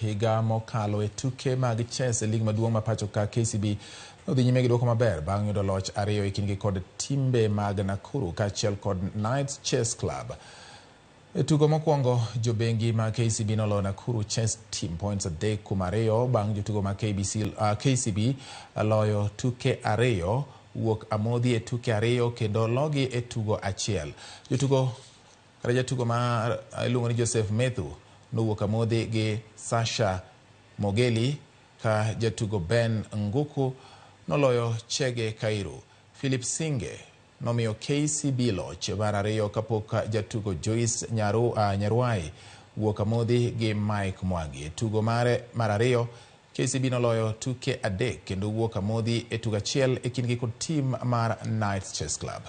higa mokalo e tuke mag chess e lig maduong' ma pacho ka KCB nodhi nyime gi duoko maber bang' yudo loch ariyo e kindgi kod timbe mag Nakuru kaachiel kod Knights Chess Club. E tugo mokwongo, jobengi mag KCB noloyo Nakuru Chess Team points 3-2 bang' jotugo mag KCB loyo tuke ariyo, wuok amodhi e tuke ariyo kendo logi e tugo achiel. Jotugo kata jatugo ma iluongo ni Joseph Methu nowuok amodhi gi Sasha Mogeli ka jatugo Ben Nguku noloyo Chege Kairu. Philip Singe nomiyo KCB loch mar ariyo kapok jatugo Joyce Nyaruai wuok amodhi gi Mike Mwangi. E tugo mare mar ariyo, KCB noloyo tuke adek kendo wuok amodhi e tugo achiel e kindgi kod tim mar Knights Chess Club.